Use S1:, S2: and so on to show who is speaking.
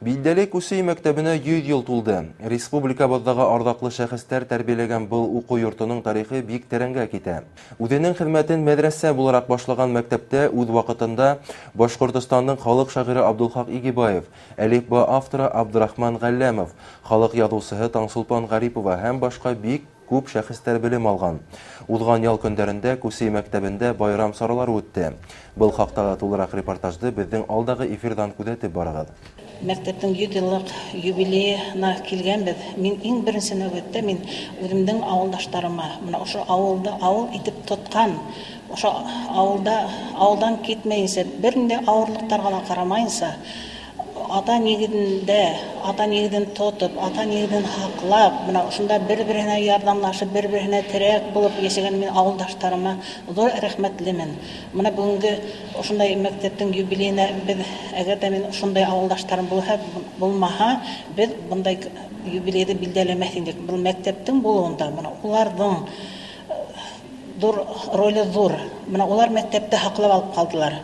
S1: Билдәле Күсей мәктәбенә 100 йыл тулды. Республикабыҙҙағы арҙаҡлы шәхестәр тәрбиәләгән был уҡыу йортоноң тарихы бик тәрәнгә китә. Үҙенең хеҙмәтен мәҙрәсә булараҡ башлаған мәктәптә үҙ ваҡытында Башҡортостандың халыҡ шағиры Абдулхаҡ Игебаев, әлифба авторы Абдрахман Ғәлләмов, халыҡ яҙыусыһы Таңсулпан Ғарипова һәм башҡа бик күп шәхестәр белем алған. Уҙған ял көндәрендә Күсей мәктәбендә байрам саралары үтте. Был хаҡтағы тулыраҡ репортажды беҙҙең алдағы эфирҙан күҙәтеп барығыҙ.
S2: Мәктәптең 100 йыллыҡ юбилейына килгәнбеҙ. Мин иң беренсе нәүбәттә мин үҙемдең ауылдаштарыма, бына ошо ауылды ауыл итеп тотҡан, ошо ауылда ауылдан китмәйенсә, бер ниндәй ауырлыҡтарға ла ҡарамайынса, ата нигеҙендә, ата нигеҙен тотоп, ата нигеҙен һаҡлап, бына ошонда бер-береһенә ярҙамлашып, бер-береһенә терәк булып йәшәгән мин ауылдаштарыма ҙур рәхмәтлемен. Бына бөгөнгө ошондай мәктәптең юбилейына беҙ, әгәр ҙә мин ошондай ауылдаштарым булһа, булмаһа, беҙ бындай юбилейҙы билдәләмәҫ инек. Был мәктәптең булыуында бына уларҙың ҙур роле ҙур. Бына улар мәктәпте һаҡлап алып ҡалдылар.